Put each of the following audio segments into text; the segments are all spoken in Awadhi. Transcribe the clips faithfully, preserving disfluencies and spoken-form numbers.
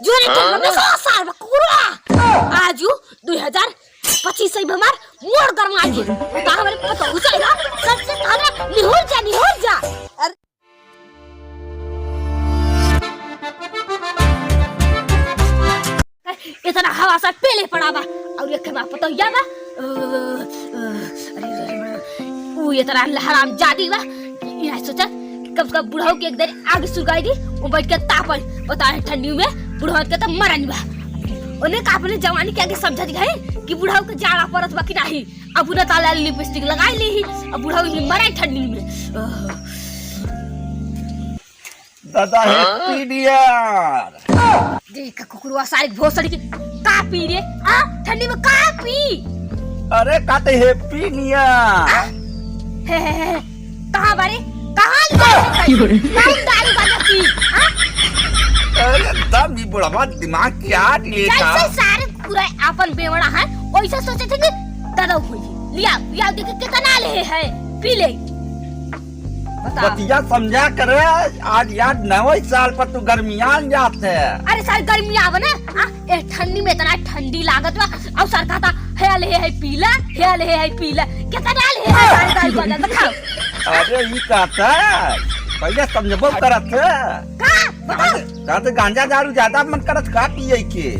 जो रे, तुम लोग सौ साल में कुकुरवा। आजू दुई हजार पच्चीस में हमार मोर गरमाई है। तो हमारे पता हो जाएगा, सबसे पहले निहुर जा, निहुर जा। अरे इतना हवा सा पेले पड़ा बा। और एक बार पता हो गया बा। अ, अ, अरे, अरे, अरे, ऊ इतना हराम जादी बा। इना सोचा कि कम से कम बुढ़ऊ के एक देर आग सुलगाई दी, वो बैठ के तापन। पता है ठंडी में बुढ़ऊ के तो मरन बा। उन्हें का अपने जवानी के आगे समझा दिखाई कि बुढ़ऊ के जाड़ा परत बा कि नाही। अब उन्हें ताला लिपस्टिक लगाई ली ही, अब बुढ़ऊ ही मरे ठंडी में। आह। दादा, हाँ? Happy New Year। देख कुकुरवा सारे भोसड़ी के का पी रे? आ, ठंडी में का पी? अरे, का ते Happy New Year। आ? हे, हे, हे, हे, कहाँ बारे? कहाँ ले जाए थे? कौन दारू गांजा पी? आ? अरे, दम भी बुढ़वा दिमाग क्या लेता? जैसे सारे कुकुर अपन बेवड़ा है, वैसे सोचे थे कि दादा उठ गई। लिया, लिया, देख कितना ले है, पी ले। बता। बतिया समझा कर, आज यार नवे साल पर तू गर्मियान जात है। अरे सर, गर्मी आवे ना, आ, ए ठंडी में इतना ठंडी लागत बा, और सर कहता, "हे ले है पीला, हे ले है पीला।" कितना ले है सारे दारू बजा, दिखाओ। अरे ई कहता है, पहले समझबो करत है। का? बता। कहते, कहते गांजा दारू ज्यादा मन करत का पिए के।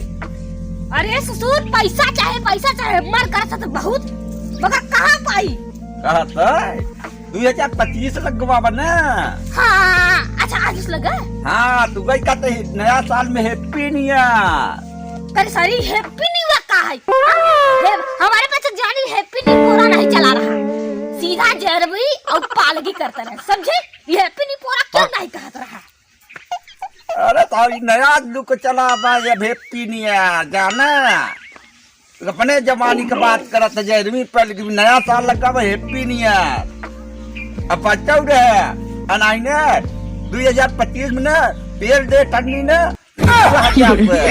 अरे ससुर, पैसा चाहे, पैसा चाहे, मन करत है तो बहुत, मगर कहाँ पाई? कहता है, दुई हजार पच्चीस लग गवा बा ना। हाँ, अच्छा, आज उस लगा? हाँ, तू गई कहते ही, नया साल में Happy New Year। अरे सॉरी, Happy New Year का है? हाँ? हे, हमारे पास जानी Happy New Year नहीं चला रहा, सीधा जरबी और पालगी करता रहे, समझे? ये Happy New Year क्यों नहीं कहत रहा? अरे, तो ई नया look चला बा, ये Happy New Year, जाना? अपने जमाने के बात करत है, जैरमी पहले की नया साल लगा बा, Happy New Year। अब बच्चा रहे, अनाइने, दुई हजार पच्चीस में ना, पेल दे ठंडी ने, वह क्या पे?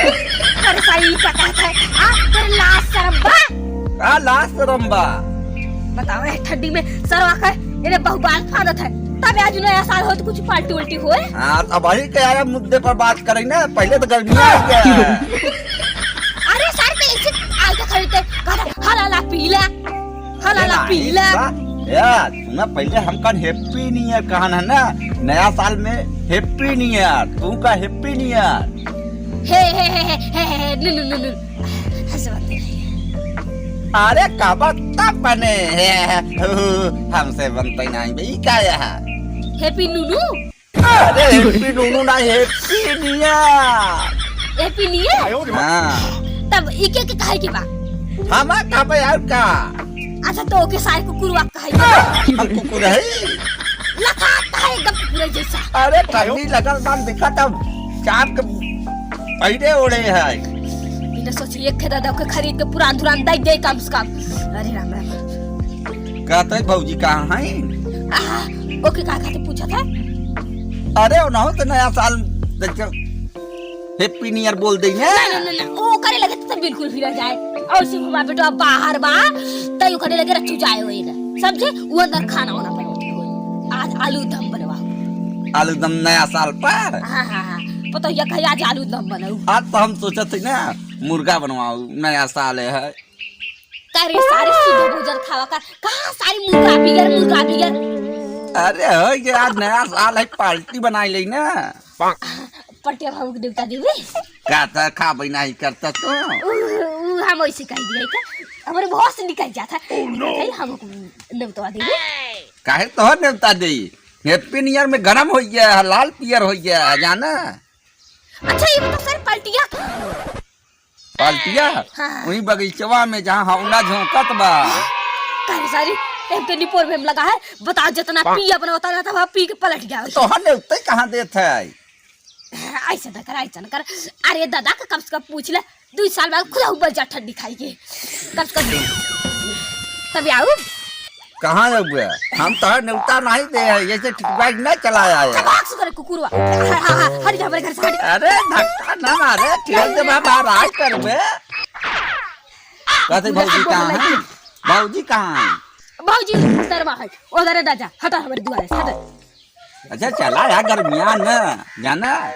अरे, सही पता है, आप पर लाज शर्म बा? का लाज शर्म बा? बताओ, ए ठंडी में सरवा के, इन्हें बहुबाल फादत है, तब आज नया साल हो तो कुछ पार्टी उल्टी होए? हाँ, तो वही के आया मुद्दे पर बात करें ना, पहले तो गर्मी आ गया। अरे सर, तो इसे आगे खरीदते, कहता, "हलाला पीला, हलाला ए, पीला।" बा-, ए, सुना, पहले हमका Happy New Year कहन है ना, नया साल में Happy New Year, तू का Happy New Year। हे, हे, हे, नु, नु, नु, नु। हंसे बनते नहीं। अरे, का बात तब बने? हे, हे, हु, हु, हमसे बनते नहीं बे, ई का है? Happy Nunu? अरे, Happy Nunu ना, Happy New Year। Happy New Year? हाँ। तब इके के काहे के बा? हमा का बे और का? अच्छा, तो ओके सारे कुकुरवा काहे के बा? हम कुकुर है? लखात है एकदम कुकुर जैसा। अरे, ठंडी लगल बा, देखा तब चाप के पहले ओढ़े है। बिना सोचे एक खेदा दे ओके खरीद के पुरान धुरान दे दे कम से कम। अरे राम राम। कहते भौजी कहाँ हैं? आहा, ओके का खातिर पूछत है? अरे, उन्हों तो नया साल, देखो, Happy New Year बोल देई ना। ना, ना, ना, ना, ओ करे लगे तो बिल्कुल भी रह जाए। और सिर्फ हमारा बेटवा बाहर बा, तई ओकरे लगे रखू जाए होई ना। समझे? वो अंदर खाना वाना बनौती होई। आज आलू दम बनवा। आलू दम नया साल पर? हाँ, हाँ, हाँ। पता है, कहे आज आलू दम बनाऊ। आज तो हम सोचत है ना, मुर्गा बनवाऊ, नया साल है। का रे सारे शुद्ध भोजन खावा का, कहाँ सारी मुर्गा बिगर, मुर्गा बिगर? अरे हो, ये आज नया साल है, पार्टी बनाई लेई ना। पटिया भाऊ के देवता देवे। का त खाबे नाही करता तू? उ, उ हम ऐसे कह दिया का? हमारे बहुत से निकल जाता। Oh, no। कहीं हम देवता देवे। काहे तो नेवता देई? Happy New Year में गरम हो गया है, लाल पियर हो गया है, जाना? अच्छा, ये बता सर, पलटिया कहाँ है? पाल्टिया? हाँ। वही बगीचवा में जहाँ हौला झोंकत बा। काहे सारी, एक तो निपोर में लगा है, बताओ जितना पी अपना उतना था, वहाँ पी के पलट गया। तोहर नेवते कहाँ देत है? ऐसे न कर, ऐसे न कर। अरे दादा का कम से कम पूछ ले, दो साल बाद खुद ऊपर जा ठंडी खाई के। कम से कम तब आऊ। कहाँ है बुआ? हम तोहर नेवता नहीं दे है, जैसे ठिकबाज न चला आए। चबाक से करे कुकुरवा। हाँ, हाँ, हाँ, हट जा हमारे घर से, हट। अरे धक्का ना मारे, ठेल दे बाबा, राज कर बे। कहते भौजी कहाँ है? भौजी कहाँ है? भौजी उधर बा है, उधर है, जा, हटा हमारे दुआरे से, हटा। अच्छा चला यार, गर्मिया न जाना।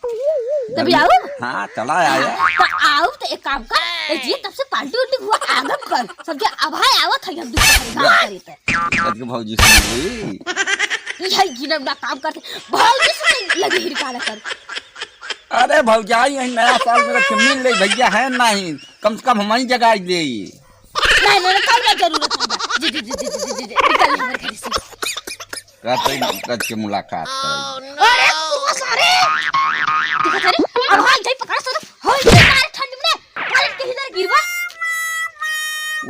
तभी आऊ? हाँ, चला आया। तो आऊ तो एक काम कर, ए जी, तब से पार्टी उल्टी हुआ आगम कर, सबके अभाय आवत है, हम दूसरे काम करे तो। तब के भौजी सुन ली। यही गिनम ना काम करते, भौजी से लगे हिरकाला कर। अरे भौजाई, यही नया साल में रख के मिल ले भैया, है नहीं, कम से कम हम ही जगाई दे। नहीं, नहीं, नहीं, कौनो जरूरत नहीं बा। जी, जी, जी, निकल ले हमारे घर से। कहते ही कद के मुलाकात कराई। अरे, कुकुर सारे! देखा सारे, अब हाल जाई पकड़ा सारे, होई जाई सारे ठंड में, पालन के हिंदर गिरवा।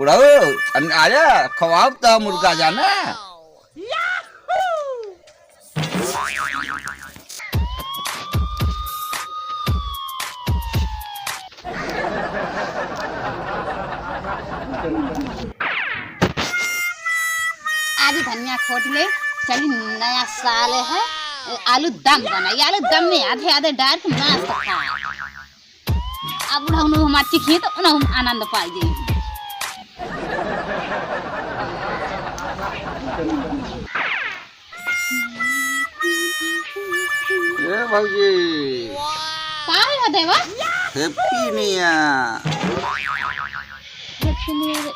उड़ाओ, अन-, आया, खवाब तो मुर्गा जाना। आज धनिया खोट ले, चली नया साल है, आलू दम बनाई, आलू दम में आधे आधे डाल के मस्त खा। अब बुढ़ऊ हमार चिखी तो उन्हें हम आनंद पाई जाई। ए भौजी। का है हो देवा? Happy New Year। Happy New Year।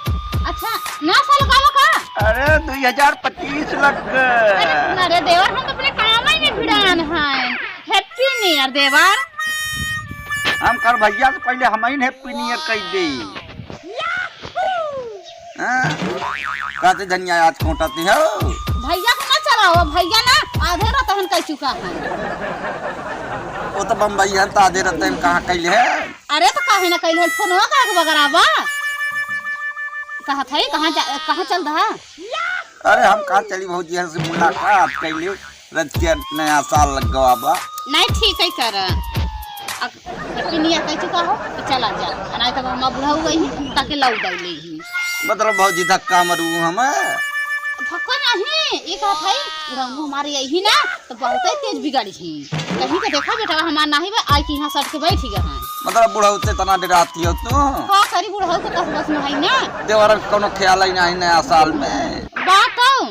अच्छा, नया साल का बा का? अरे, दुई हजार पच्चीस लग गए। अरे, अरे देवर, हम तो अपने काम ही में भिड़ान हैं। Happy New Year देवर। हम कर भैया से पहले हम ही Happy New Year कह दे। हाँ? कहते धनिया आज खोटती हो। भैया को ना चलाओ, भैया ना आधे रतन कह चुका है। वो तो बम्बई है, तो आधे रतन कहाँ कैले है? अरे तो काहे ना कैले है, फोनवा काहे के बगरावा? कहत है, कहाँ जा, कहाँ चल रहा? अरे हम कहाँ चली, भौजी से मुलाकात कैली। रच के नया साल लग गवा बा। नहीं, ठीक है कर। अब Happy New Year कह चुका हो, तो चला जा। नहीं तो हम बुढ़ऊ गई ही, ताके लौट दे ले ही। मतलब भौजी धक्का मरू हमें? धक्का नहीं, ये कहत है, बुढ़ऊ हमारे यही ना, तो बहुत ही तेज बिगाड़ी ही। कहीं तो देखा बेटा, हमार नाही बा, आई के यहाँ सट के बैठ गया है। मतलब बुढ़ऊ से इतना डराती हो तू? हाँ, करी बुढ़ऊ के कस बस में है ना। देवर कोनो ख्याल ही नहीं नया साल में। बात हो,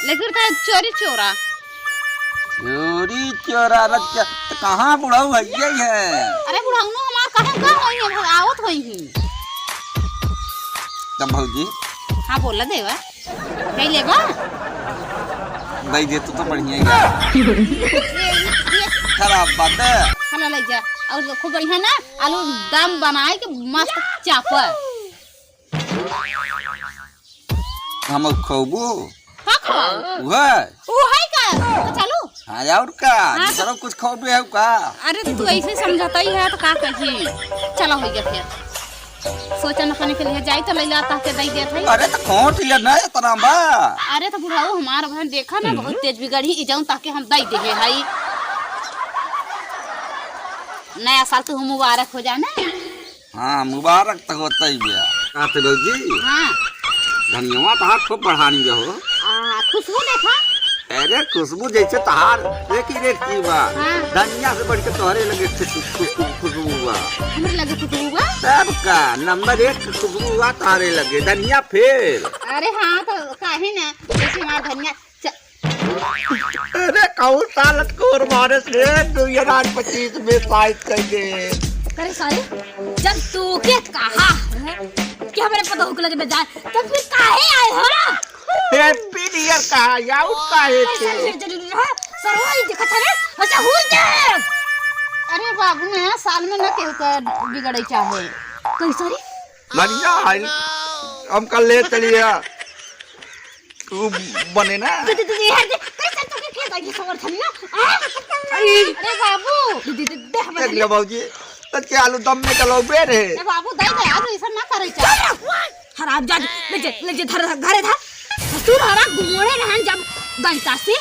लेकिन तो चोरी चोरा। चोरी चोरा रच के, तो कहाँ बुढ़ऊ है, ये है? अरे बुढ़ऊ नु हमार कहाँ का होई है, आवत होई ही। तब भौजी। हाँ बोला देवा, कहीं लेबा? दे दे तू तो बढ़िया ही है। ये, ये, ये। खराब बात है। खाना ले जा, और खूब बढ़िया ना, आलू दम बनाए के मस्त चापा। हम खौबू। हाँ, खवाओ। उहे? उहे का? तो चलू। हाँ, और का? हाँ, तो दूसरा कुछ खौबे है का? अरे, तू ऐसे समझता ही है, तो का कही? चलो, हो गया फिर। सोचन अपने के लिए जाई, तो ले जाता के दे देत है। अरे, तो खोट लिया ना इतना बा। अरे, तो बुढ़ऊ हमार बहन देखा ना, बहुत तेज बिगड़ी, ई जौन ताके हम दे दे है। नया साल तो मुबारक हो जाए ना। हाँ, मुबारक तो होता ही गया। का तो भौजी? हाँ। धनिया तहार खूब बढ़ानी गया हो। आ, खुशबू देखा। अरे, खुशबू जैसे तहार, एक ही रेट की बा। हाँ। धनिया से बढ़ के तोहरे लगे अच्छे खु-, खु-, खु-, खुशबू बा। हमरे लगे खुशबू बा? तब का, नंबर एक खुशबू बा तोहरे लगे, धनिया फेल। अरे हाँ, तो काहे ना, जैसे हमार धनिया च- अरे, कौन सा लटकोर मारे से दो हजार पच्चीस में शायद कर दे। अरे सारे, जब तू के कहा है कि हमरे पतोह के लगे न जाए, तो फिर काहे आए हो? Happy New Year कहा, या उठ काहे ऐसा थे? नहीं जरूरी है, सरवाई दिखत है, अच्छा हो जाए। अरे बाबू, नया साल में ना केहू का बिगड़े चाहे। कैसा रे? बढ़िया है, हम कल ले चलिए। तू बने ना। दे, दे, दे, दे, यार, दे, कैसे तू के खेत आई समर्थन ना? आ? अरे बाबू, दे, दे, दे, दे, हमर देख ले बाबूजी, तो क्या आलू दम में चलो बे रे। ए बाबू, दे दे, आलू ऐसा ना करे चाहे। हराम जाद, ले जे, ले जे, धर, धर, घरे धर। ससुर हरा गुमोड़े रहन जब गंता से,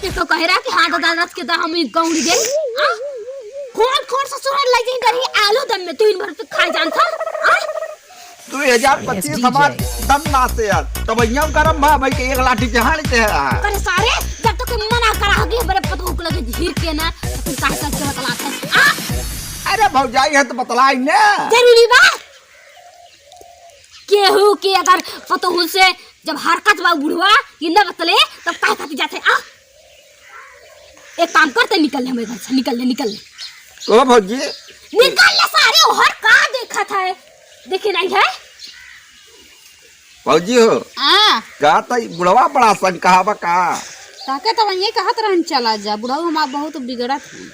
ये तो कह रहा कि हाँ, दादा रच के दा हम ही गौड़ी दे। आ? खोट, खोट ससुर ले जे, डरी आलू दम में, तू इन भर तू खा जान था। आ? दो हजार पच्चीस हमार दम ना से यार। तब यहाँ गरम भा भाई के एक लाठी के हाथ से है। अरे सारे, जब तक मना करा हो कि हमरे पतोह के लगे धीर के ना, तो तुम काहे करके बतलात है? आ? अरे भौजाई है तो बतलाई ना। जरूरी बा? केहू के अगर पतोह से जब हरकत बा बुढ़वा, ये ना बतले, तब काहे खातिर जात है? आ? एक काम करते, निकल ले हमरे घर से, निकल ले, निकल ले। ओ भौजी। निकल ले सारे, ओहर का देखत है? देखे नहीं है? भौजी हो। हाँ। का त ई बुढ़वा बड़ा संग कहावा का? ताके त वहीं कहत रहन चला जा, बुढ़ऊ हमार बहुत बिगड़त है।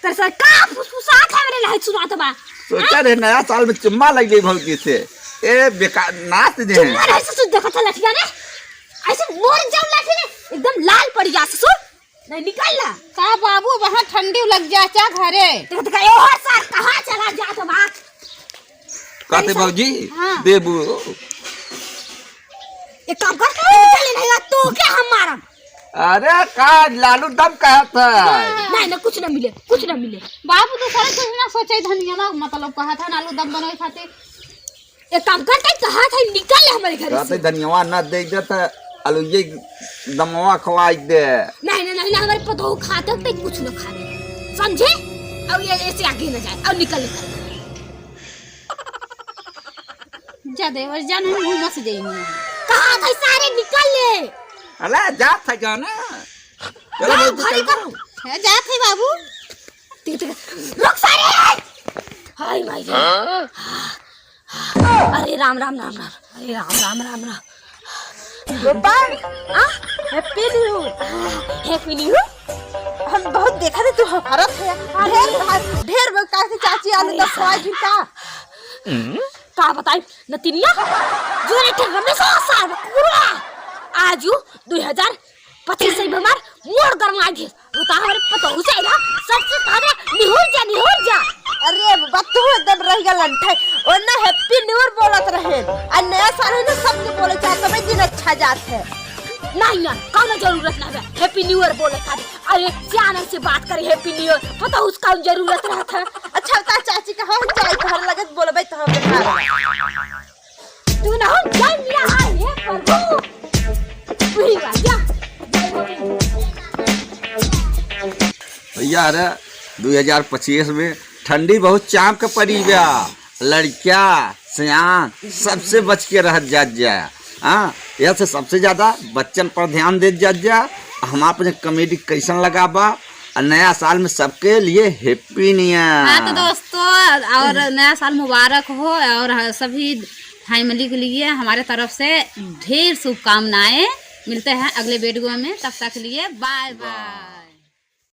तर सर का फुसफुसात है हमरे लहै सुनात बा? सोचा रे नया साल में चुम्मा लग गई भौजी से। ए बेकार नाच दे। चुम्मा नहीं ससुर देखत है लठिया ने। ऐसे मोर जाऊ लाठी ने एकदम लाल पड़ जा ससुर। नहीं निकल ला। का बाबू, वहाँ ठंडी लग जा, जा घरे। देखत का, ए, हर साल कहाँ चला जात बा? कहते कैसा? भौजी, हाँ। देबू। एक काम कर, निकल ले, नहीं तो क्या हम मारम? अरे, का लालू दम कहत है? हाँ। नहीं, नहीं, कुछ ना मिले, कुछ ना मिले। बाबू, तो सारे कुछ ना सोचे, धनिया ना, मतलब, कहा था, लालू दम बनवे खातिर। एक काम कर, तै कहा था, निकल ले हमारे घर कहते से। धनियावा ना दे दे त अलुइये दमवा खवाई दे। नहीं, नहीं, नहीं, नहीं, हमारे पतोह खाते तै कुछ ना खावे, समझे? अब ये ऐसे आगे ना जाए, अब निकल, निकल। जा देवर जान, हम घूम से जाएंगे। कहा था सारे निकल ले। अरे जा था जाना। चलो हाँ, भाई, घरे चल। करो। है, जा थे बाबू। ठीक, ठीक, रुक सारे। हाय माई रे। हाँ? अरे राम, राम, राम, राम। अरे राम, राम, राम, राम। गोपाल, आ? Happy New Year। Happy New Year। हम बहुत देखा थे तू हमारा थे। ढेर भाई, ढेर भाई, काहे से चाची आलू दस सौ की का? का बताई नतिनिया? जो रे ठेर रमेश साहब कुकुरवा। आजू दुई हजार पच्चीस से हमार मोर गरमाई दे। वो तो हमारे पतोहू से ना सबसे ज्यादा निहुर जा, निहुर जा। अरे बाबा, तू एकदम रह गया लंठे। ओने Happy New Year बोलत रहे। आ नया साल है ना, सबके बोले चाहे समय दिन अच्छा जात है। नहीं ना, कौनो जरूरत ना है Happy New Year बोले खातिर। अरे जान से बात करे Happy New Year, पतोहू से कौन जरूरत रहत है? अच्छा बता चाची, कहाँ हम जाई तोहर लगे बोलबे तो हम देखा। तू ना हो, जय मिया हाय, हे प्रभु। वही बात, जा। भैया, अरे, दुई हजार पच्चीस में ठंडी बहुत चाम के पड़ी बा। लड़किया, सियान, सबसे बच के रहत जात जा। हाँ, यह से सबसे ज्यादा बच्चन पर ध्यान देत जात जा। हमार अपने comedy कैसन लगा बा, और नया साल में सबके लिए Happy New Year। हाँ, तो दोस्तों, और नया साल मुबारक हो, और ह-, सभी family के लिए हमारे तरफ से ढेर शुभकामनाएं। मिलते हैं अगले video में, तब तक के लिए bye bye।